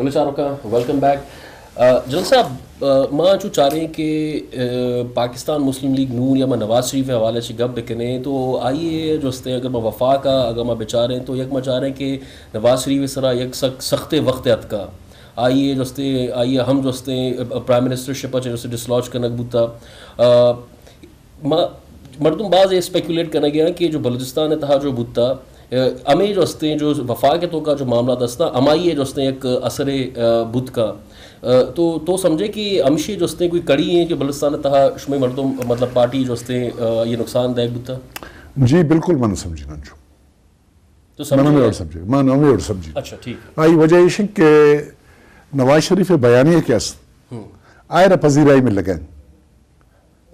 بلے چاروکاں، welcome back. آ، جنرل صاحب، آ، ما چو چاریں کہ، آ، پاکستان مسلم لیگ نون یا ما نواز شریف ءِ حوالہ چہ گپ بکنیں تو آئی ءِ جستیں، اگر ما وفاق ءَ اگر ما بچاریں تو یک ما چاریں کہ نواز شریف ءِ سرا یک سک-، سخت وقت اتکا۔ آئی ءِ جستیں، آئی ءَ ہم جستیں، آ، پرائم منسٹر شپ ءَ چہ جستیں ڈسلوج کنگ بوتا۔ آ، ما-، مردم باز اے اسپیکولیٹ کنگ ءَ کہ جو بلوچستان ءِ تہا جو بوتا، آ، ہمے جو استیں جو وفاق ءِ توکا جو معاملات استا، ہمائی ءِ جو استیں یک اثرے، آ، بوت کا۔ آ، تو، تو سمجھے کہ ہمشی جو استیں کوئی کڑی ہیں کہ بلوچستان ءِ تہا شمئے مردم، مطلب پارٹی جو استیں، آ، یہ نقصان دہ بوتا؟ جی، بالکل من سمجھنا چو۔ تو من سمجھے؟ ہمے وڑ سمجھے، من ہمے وڑ سمجھے۔ اچھا، ٹھیک۔ آئی وجہ ایش کہ نواز شریف ءِ بیانیہ کہ است، ہوں۔ آئرا پذیرائی ملگا انت۔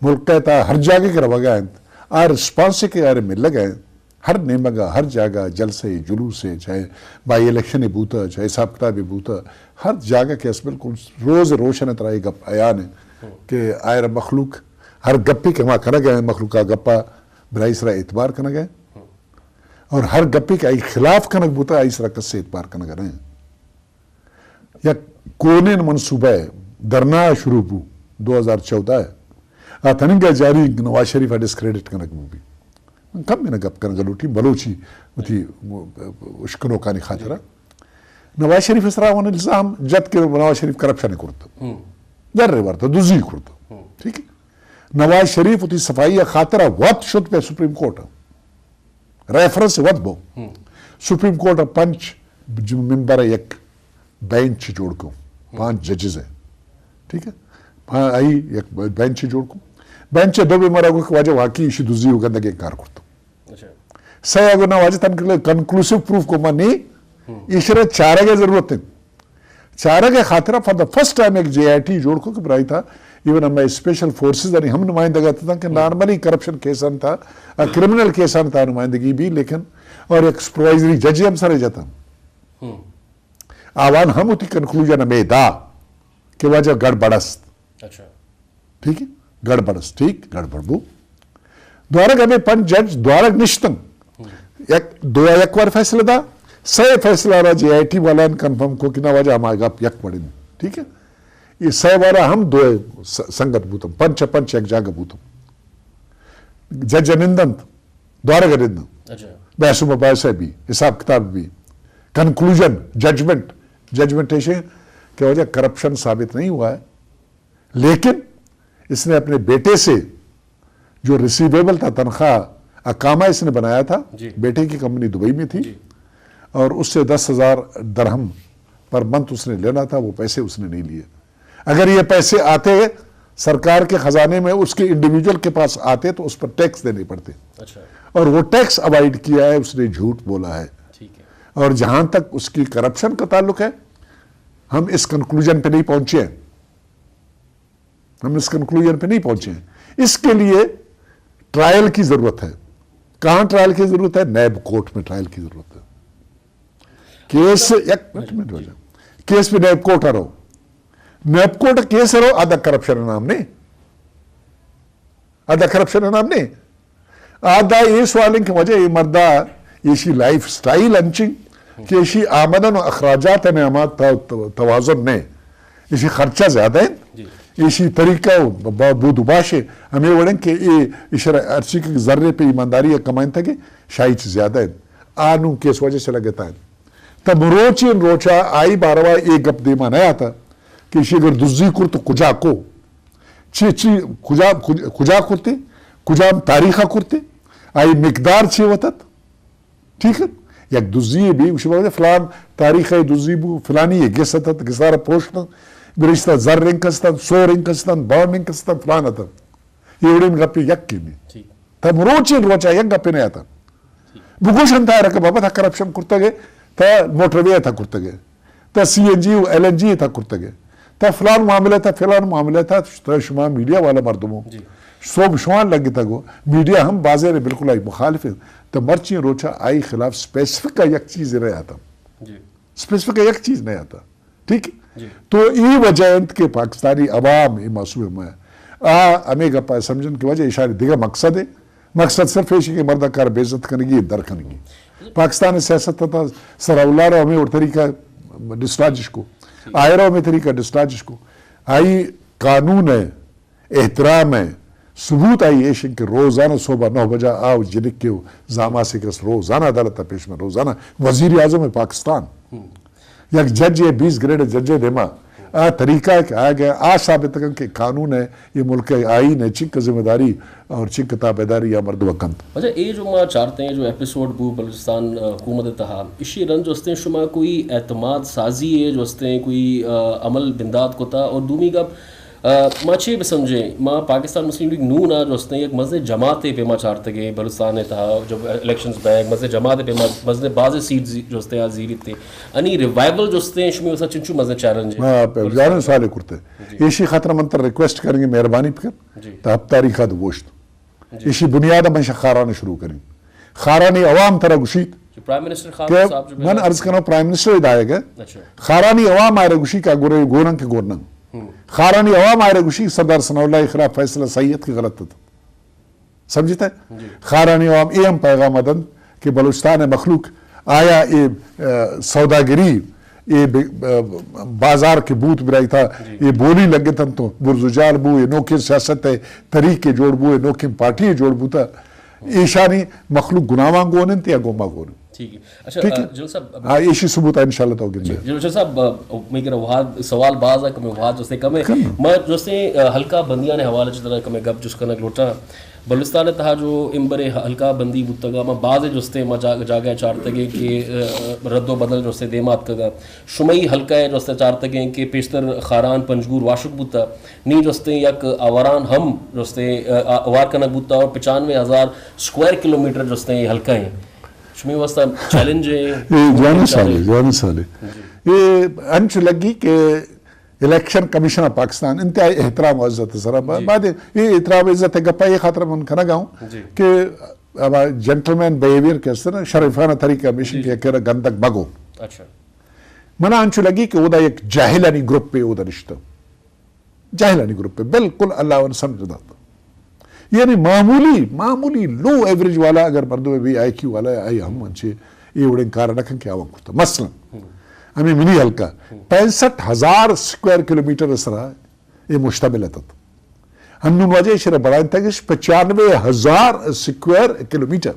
ملک ءِ تہا ہر جاگہ کہ روگا انت، آ رسپانس کہ آ ملگا انت، ہر نیمگا، ہر جاگہ، جلسے، جلوسے، چاہے بائی الیکشن بوتا، چاہے حساب کتاب بوتا، ہر جاگہ کہ اس بالکل روز روشن ءِ ترا یہ گپ عیان ہے کہ آئرا مخلوق ہر گپی کہ ہما کنگا انت، مخلوق آ گپا برائی سرا اعتبار کنگا انت۔ اور ہر گپی کہ آئی خلاف کنگ بوتا، آئی سرا کس اعتبار کنگا نہ انت۔ یک کونین منصوبہ ءِ دھرنا شروع بو دو ہزار چودہ ءَ۔ آ تننگا جاری، نواز شریف ءَ ڈسکریڈٹ کنگ بو بی۔ من کم نا گپ کنگ لوٹی بلوچی وتی اشکنوکانی خاطرا۔ نواز شریف ءِ سرا اون الزام جت کہ نواز شریف کرپشن کرت۔ ہم۔ در ورت، دزی کرت۔ ہم۔ ٹھیک ہے؟ نواز شریف وتی صفائی خاطرا وت شد پہ سپریم کورٹ۔ ریفرنس وت بو۔ ہم۔ سپریم کورٹ ءَ پنچ ج-، ممبر ءِ یک بینچ جوڑ کو، ہم۔ پانچ ججز ہیں۔ ٹھیک ہے؟ پا-، آئی یک بینچ جوڑ کو۔ بینچ ءَ دو ممبر ءَ گو کہ واجہ واقعی ایشی دزی و گندگی کار کرتو۔ اچھا۔ سہ ءَ گو نہ واجہ تن کنکلوسیو پروف کو ما نہیں، ہم۔ ایشرا چارگ ءِ ضرورت ہے۔ چارگ ءِ خاطرا فار دا فرسٹ ٹائم ایک جے آئی ٹی جوڑ کو کہ برائی تھا، ایون ہمیں اسپیشل فورسز انی ہم نمائندگی تھا کہ نارملی کرپشن کیسان تھا، آ، کرمنل کیسان تھا نمائندگی بھی، لیکن اور ایک سپروائزری جج ہم سر جتا۔ ہم۔ آوان ہم وتی کنکلوژن ہمیں دا کہ واجہ گڑبڑ است۔ اچھا۔ ٹھیک ہے؟ گڑبڑ است، ٹھیک، گڑبڑ بو۔ دوارگ ہمیں پنچ جج دوارگ نشتن۔ یک، دو یک وار فیصلہ دا، سہ فیصلہ را جے آئی ٹی والان کنفرم کو کہ نہ واجہ ہمارا گپ یک وڑن۔ ٹھیک ہے؟ یہ سہ وارا ہم دو س-، سنگت بوتم، پنچ پنچ یک جاگہ بوتم۔ جج نندنت، دوارگ نندنت۔ اچھا۔ بحث و مباحثہ بھی، حساب کتاب بھی، کنکلوژن، ججمنٹ، ججمنٹ ایسے کہ واجہ کرپشن ثابت نہیں ہوا ہے۔ لیکن اس نے اپنے بیٹے سے جو ریسیویبل تھا، تنخواہ اقامہ اس نے بنایا تھا، جی۔ بیٹے کی کمپنی دبئی میں تھی، جی۔ اور اس سے دس ہزار درہم پر منتھ اس نے لینا تھا، وہ پیسے اس نے نہیں لیے۔ اگر یہ پیسے آتے سرکار کے خزانے میں، اس کے انڈیویجول کے پاس آتے تو اس پر ٹیکس دینے پڑتے۔ اچھا۔ اور وہ ٹیکس اوائڈ کیا ہے، اس نے جھوٹ بولا ہے۔ ٹھیک ہے۔ اور جہاں تک اس کی کرپشن کا تعلق ہے، ہم اس کنکلوژن پہ نہیں پہنچے ہیں۔ ہم اس کنکلوژن پہ نہیں پہنچے ہیں۔ اس کے لیے ٹرائل کی ضرورت ہے۔ کہاں ٹرائل کی ضرورت ہے؟ نیب کورٹ میں ٹرائل کی ضرورت ہے۔ کیس، یک منٹ، منٹ ہو جائے۔ کیس پہ نیب کورٹ آ رہو۔ نیب کورٹ کیس آ رہو، آدھا کرپشن نام نہیں۔ آدھا کرپشن نام نہیں۔ آ دا اے سوال انت کہ واجہ اے مردا ایشی لائف سٹائل انچیں کہ ایشی آمدن و اخراجات نے ہما تو-، تو-، توازن نے۔ ایشی خرچہ زیادہ ہیں۔ جی۔ ایشی طریقہ و با-، بود و باش ہمیں وڑیں کہ اے ایشرا ہرچی کہ ذرے پہ ایمانداری کمائن تھا کہ شاہی چیز زیادہ ہیں۔ آ نوں کیس واجہ چلا گتا ہیں۔ تب روچیں روچا آئی باروا اے گپ دیما نہ آتا کہ ایشی اگر دزی کر تو کجا کو؟ چی، چی، کجا، کج-، کجا کرتے؟ کجام تاریخ کرتے؟ آئی مقدار چی وتت؟ ٹھیک ہے؟ یک دزی بھی، اسی وقت فلان تاریخ ہے دزی بو، فلانی یہ گس اتت، گسار پوشت، برشتہ زر انکستن، سور انکستن، بانڈ انکستن، فلان اتت۔ یہ وڑیں گپے یک کی نہیں۔ ٹھیک۔ تب روچیں روچا یک گپے نہیں آتا۔ بگوش انت آئرا کہ بابا تھا کرپشن کرتگ ئے، تھا موٹر وے تھا کرتگ ئے، تھا سی این جی و ایل این جی تھا کرتگ ئے، تھا فلان معاملہ، تھا فلان معاملہ، تھا، تھا شما میڈیا والا مردم ہو۔ جی۔ سوب شما لگتا گو، میڈیا ہم بازے نے بالکل آئی مخالف ہے۔ تو مرچی روچا آئی خلاف اسپیسیفک یک چیز نہیں آتا۔ جی۔ اسپیسیفک یک چیز نہیں آتا۔ ٹھیک؟ جی۔ تو ای وجہ انت کہ پاکستانی عوام، ای معصوم ہے، آ ہمیں گپا سمجھن کہ واجہ اشاری دیگہ مقصد ہے۔ مقصد صرف ایشی کہ مردہ کار بے عزت کنگی، در کنگی۔ پاکستان سیاست تا سر اولار ہمیں اور طریقہ ڈسلوجش کو۔ آئرا میں طریقہ ڈسچارج کو، آئی قانون ہے، احترام ہے، ثبوت آئی ایش کہ روزانہ صبح نو بجہ آو جنک کے زاماسے کس روزانہ عدالت پیش میں، روزانہ وزیر اعظم پاکستان، یک جج ہے، بیس گریڈ جج ہے دیما، آ طریقہ ہے کہ آ گئے، آ ثابت کن کہ قانون ہے، یہ ملک ہے، آئین ہے، چنک ذمہ داری اور چنک تابعداری یا مردم کنت۔ اچھا، اے جو ما چارتے ہیں جو ایپیسوڈ بو بلوچستان، آ، حکومت تہا، اشی رند جو ہستے ہیں شما کوئی اعتماد سازی ہے جو ہستے ہیں کوئی، آ، عمل بندات کتا؟ اور دومی گپ، آ، ما چے بسمجھیں، ما پاکستان مسلم لیگ نون آ جو ہستے ہیں یک مزن جماعت پہ ما چارتگے بلوچستان تہا، جب الیکشنز بہ یک مزن جماعت پہ ما مزن باز سیٹ زی-، جو ہستے ہیں آ زیریت۔ انی ریوائیول جو ہستے ہیں شمی واسطہ چنچو مزن چیلنج ہے؟ ہاں، پہ بلوچستان۔ جانے سالے کرتے۔ جی۔ ایشی خاطر من تر ریکویسٹ کریں گے، مہربانی بکن۔ جی۔ تا ہفتہ ریخا دو گوشت۔ جی۔ ایشی بنیاد من شہ خاران شروع کریں۔ خارانی عوام ترا گشیت جی، پرائم منسٹر خان کہ صاحب جو من عرض کروں، پرائم منسٹر ہدایت ہے۔ اچھا۔ خارانی عوام آئرے گشی کہ گورے گورن کہ گورنن۔ ہوں۔ خارانی عوام آئرے گشی سردار ثناء اللہ خلاف فیصلہ صحیح ہے کہ غلط ہے۔ سمجھتا ہے؟ جی۔ خارانی عوام اے ہم پیغام دنت کہ بلوچستان مخلوق آیا اے، آ، سوداگری، اے بے-، آ، بازار کے بوت برائی تھا، جی۔ اے بولی لگتن تو برز و جال بو، اے نوکیں سیاست ہے، طریقے جوڑ بو، اے نوکیں پارٹی جوڑ بو تا۔ ایشانی مخلوق گناہواں گون انت یا گوما گون انت؟ ٹھیک ہے۔ اچھا، ٹھیک ہے؟ آ، جل صاحب، اب ہاں، ایشی ثبوت ہے انشاءاللہ تو گندے۔ جی، جل صاحب، آ، میں کرا وہاد سوال باز ہے، کمے وہاد جو سے کم ہے۔ کم۔ میں جو سے، آ، حلقہ بندیاں نے حوالے سے طرح کمے گپ جس کرنا لوٹا۔ بلوچستان تہا جو امبرے حلقہ بندی بوتگا، ما باز جو سے ما جا-، جاگہ چارتگے کہ، آ، رد و بدل جو سے دیما اتکگا۔ شمئی حلقہ ہے جو سے چارتگے کہ پیشتر خاران پنجگور واشک بوتا۔ نی جو سے یک آوران ہم جو سے، آ، آ، آوار کنگ بوتا اور پچانوے ہزار اسکوائر کلومیٹر جو سے حلقہ ہیں۔ شمی واسطہ چیلنج ہے؟ اے جوانیں سوالے، جوانیں سوالے۔ جی۔ اے انچ لگی کہ الیکشن کمیشن آف پاکستان انتہائی احترام و عزت سرا با-، جی۔ بعد اے احترام عزت گپا اے خاطر من کنگا ہوں جی۔ کہ ہما جنٹلمین بیہیویئر کہ است نا، شریفانہ طریقہ ہمیشن جی۔ کہ کرا گندگ مگو۔ اچھا۔ منا انچو لگی کہ اودا یک جاہلانی گروپ پہ اودا نشتہ۔ جاہلانی گروپ پہ بالکل اللہ ون سمجھ دات۔ یعنی معمولی، معمولی لو ایوریج والا اگر مردم بی آئی کیو والا ہے، آئی ہم انچے اے وڑیں کار نہ کن کہ آوان کرتا۔ مثلاً، ہمیں منی حلقہ پینسٹھ ہزار اسکوائر کلومیٹر سرا اے مشتمل اتت۔ ہنون واجہ ایشرا بڑائینتگش پچانوے ہزار اسکوائر کلومیٹر۔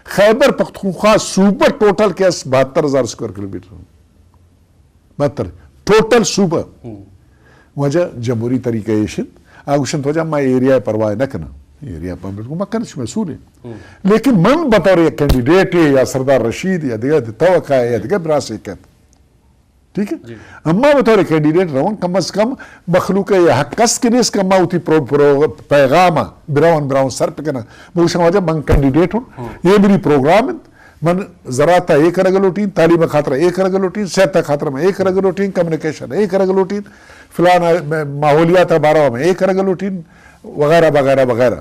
خیبر پختونخوا صوبہ ٹوٹل کہ است بہتر ہزار اسکوائر کلومیٹر۔ بہتر۔ ٹوٹل صوبہ۔ واجہ جمہوری طریقہ ایش انت۔ آ گوشنت واجہ ما ایریا پرواہ نہ کناں۔ ایریا پر بالکل مکن، شمئے اصول ہے۔ لیکن من بطور یک کینڈیڈیٹ یا سردار رشید یا دیگہ توقع یا دیگہ براسے کت۔ ٹھیک ہے؟ جی۔ اما بطور کینڈیڈیٹ رون، کم از کم مخلوق ء یہ حق است کہ نیست کہ ما وتی پرو-، پرو-، پیغام ء براون براون سر پکناں۔ بگوشاں واجہ من کینڈیڈیٹ ہوں، یہ میری پروگرام انت، من زراعت ء اے کرگ لوٹین، تعلیم ء خاطر اے کرگ لوٹین، صحت ء خاطر میں اے کرگ لوٹین، کمیونیکیشن اے کرگ لوٹین، فلانا میں ماحولیات ء بارہ میں اے کرگ لوٹین، وغیرہ وغیرہ وغیرہ۔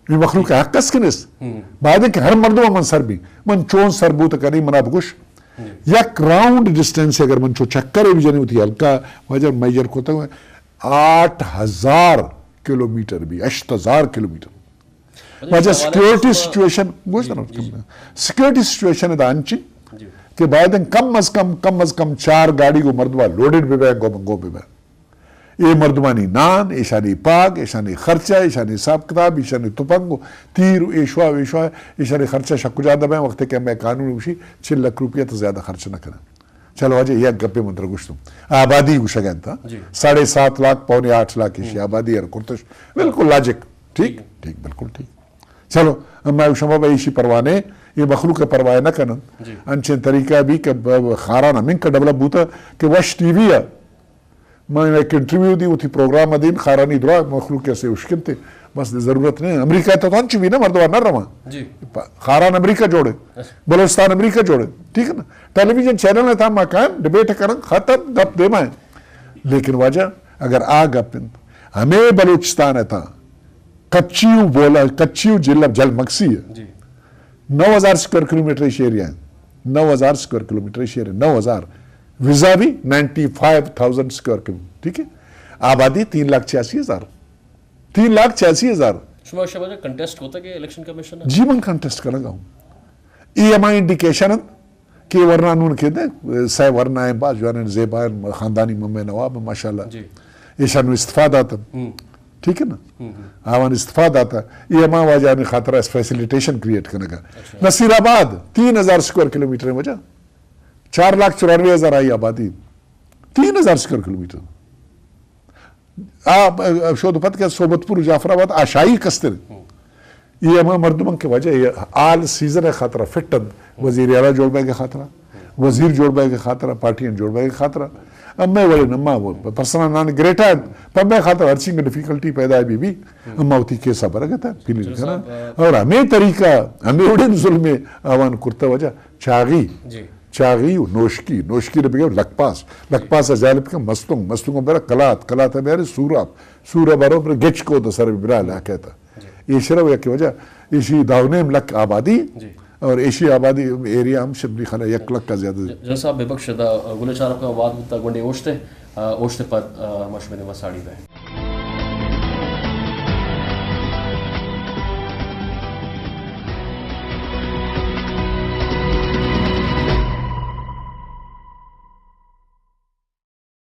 اے مخلوق ء حق است کہ نیست؟ باید انت کہ ہر مردم ء من سر بی۔ من چون سر بوت کنی منا بگوش۔ یک راؤنڈ ڈسٹینس اگر من چو چکر بجنی وتی حلقہ واجہ میجر کتگ، آٹھ ہزار کلومیٹر بی، ہشت ہزار کلومیٹر۔ واجہ سیکورٹی سچویشن گوش دارم۔ سیکورٹی سچویشن دا انچی کہ باید انت کم از کم، کم از کم چار گاڑی گو مردمہ لوڈڈ بہ بہ، گو گو بہ بہ۔ اے مردمانی نان، ایشانی پاگ، ایشانی خرچہ، ایشانی حساب کتاب، ایشانی تپنگ و تیر و ایشوا و ایشوا، ایشانی خرچہ شہ کجا دبیں وقت کہ ہمیں قانون گوشی چل لکھ روپیہ تو زیادہ خرچ نہ کریں۔ چلو واجہ یک گپے من ترا گوشتوں۔ آبادی گوشگ انت، ہاں؟ جی۔ ساڑھے سات لاکھ، پونے آٹھ لاکھ ایشی آبادی ہر کرتش۔ بالکل لاجک۔ ٹھیک؟ ٹھیک، بالکل ٹھیک۔ چلو، اما شما بہ ایشی پرواہ نہ، یہ مخلوق پرواہ نہ کنن۔ جی۔ انچیں طریقہ بھی کہ ب-، خاران ہمیں کا ڈیولپ بوتا کہ وش ٹی وی ہے۔ من یک انٹرویو دی، وتی پروگرام ء دین، خارانی درا مخلوق ء سے اشکنتے، بس ضرورت نہیں۔ امریکہ تو انچو بھی نا، مردم نہ رواں۔ جی۔ پ-، خاران امریکہ جوڑے، اچھا۔ بلوچستان امریکہ جوڑے، ٹھیک ہے نا؟ ٹیلی ویژن چینل ء تھا ما کائم ڈیبیٹ کرن، ختم، گپ دیما ہے۔ لیکن واجہ اگر آ گپ انت، ہمیں بلوچستان ء تھا کچی و بولا، کچی و جل، جل مکسی ہے۔ جی۔ نو ہزار اسکوائر کلومیٹر ایش ایریا ہے۔ نو ہزار اسکوائر کلومیٹر ایش ایریا، نو ہزار۔ وزا بھی ninety five thousand square kilometre, ٹھیک ہے؟ آبادی تین لاکھ چھیاسی ہزار۔ تین لاکھ چھیاسی ہزار۔ شما، شما جو کنٹیسٹ ہوتا کہ الیکشن کمیشن ہے؟ جی، من کنٹیسٹ کرنا گا ہوں۔ اے ہماری انڈیکیشن ہے۔ کہ ورنا نون کہ دے، سہ ورنا ہیں، باز جوانیں، زیبا ہیں، خاندانی ممے نواب ہیں، ماشاءاللہ۔ جی۔ ایشاں نوں استفادہ داتہ۔ ہم۔ ٹھیک ہے نا؟ ہم، ہم۔ آوان استفادہ داتہ۔ یہ ہما واجہانی خاطرا فیسیلیٹیشن کریئیٹ کنگا۔ اچھا۔ نصیر آباد تین ہزار اسکوائر کلومیٹر ہیں واجہ۔ چار لاکھ چورانوے ہزار آئی آبادی۔ تین ہزار اسکوائر کلومیٹر۔ آ، آ، شود پد کہ صحبت پور، جعفر آباد، آشائی کستر۔ ہم۔ یہ ہما مردم کہ واجہ یہ آل سیزن خاطرا فٹ انت۔ وزیر اعلیٰ جوڑ بے کے خاطرا، وزیر جوڑ بے کے خاطرا، پارٹیاں جوڑ بے کے خاطرا۔ اب میں والے نما وہ پرسنل نان گریٹا انت، پر میں خاطر ہر چیز ڈیفیکلٹی پیدا بھی بھی، اما ہوتی کیسا برگتا، فیلنگ چلو کرنا۔ صاحب، آ، اور ہمیں طریقہ، ہمیں اڑے ظلم آوان کرتا واجہ، چاغی۔ جی۔ چاغی و نوشکی، نوشکی نے بگے لکپاس، لکپاس جالب کا مستونگ، مستونگ برا کلات، کلات بیارے سوراب، سوراب برو پر گچ کو تو سر برا لا کہتا۔ جی۔ ایشرا یک واجہ، ایشی داونیم لک آبادی، جی۔ اور ایشی آبادی ایریا ہم شبلی خلا یک لک کا زیادہ۔ ج-، جج صاحب ببخش دا گلے چارکا واد بوتا گونڈے اوشتے، آ، اوشتے پد، آ، ما شمے دیما ساڑی بے۔